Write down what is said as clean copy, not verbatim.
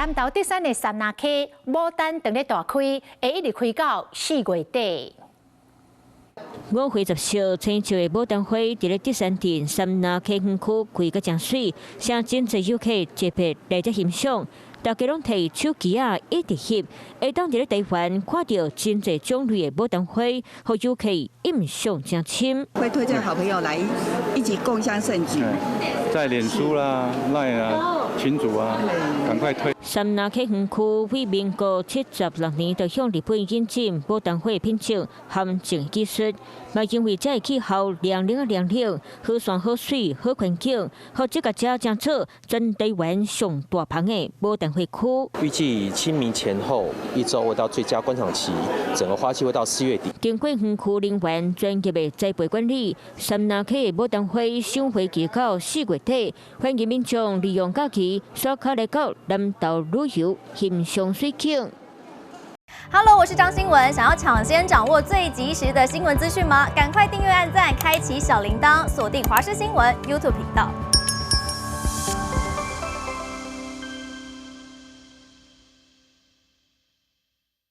南投竹山的杉林溪牡丹當咧大開，會一直開到4月底。五月十四，青色的牡丹花佇咧竹山鎮杉林溪園區開甲誠媠，啥真濟遊客特別來遮欣賞。大家攏提手機仔一直翕，會當佇咧台灣看著真濟種類的牡丹花，予遊客印象誠深。會推薦好朋友來一起共襄盛舉。在臉書啦、LINE 啊、群組啊，趕快推。杉林溪園區於民國76年就向日本引進牡丹花品種和種技術，嘛因為遮的氣候涼冷啊涼冷，好山好水好環境，予這個遮成做全台灣上大芳的牡丹花區。預計清明前後一週會到最佳觀賞期，整個花期會到4月底。經過園區人員專業的栽培管理，杉林溪的牡丹花賞花期到4月底，歡迎民眾利用假期刷卡來到南投旅遊欣賞水景。 Hello，我是張新文。想要搶先掌握最及時的新聞資訊嗎？趕快訂閱、按讚、開啟小鈴鐺，鎖定華視新聞 YouTube 頻道。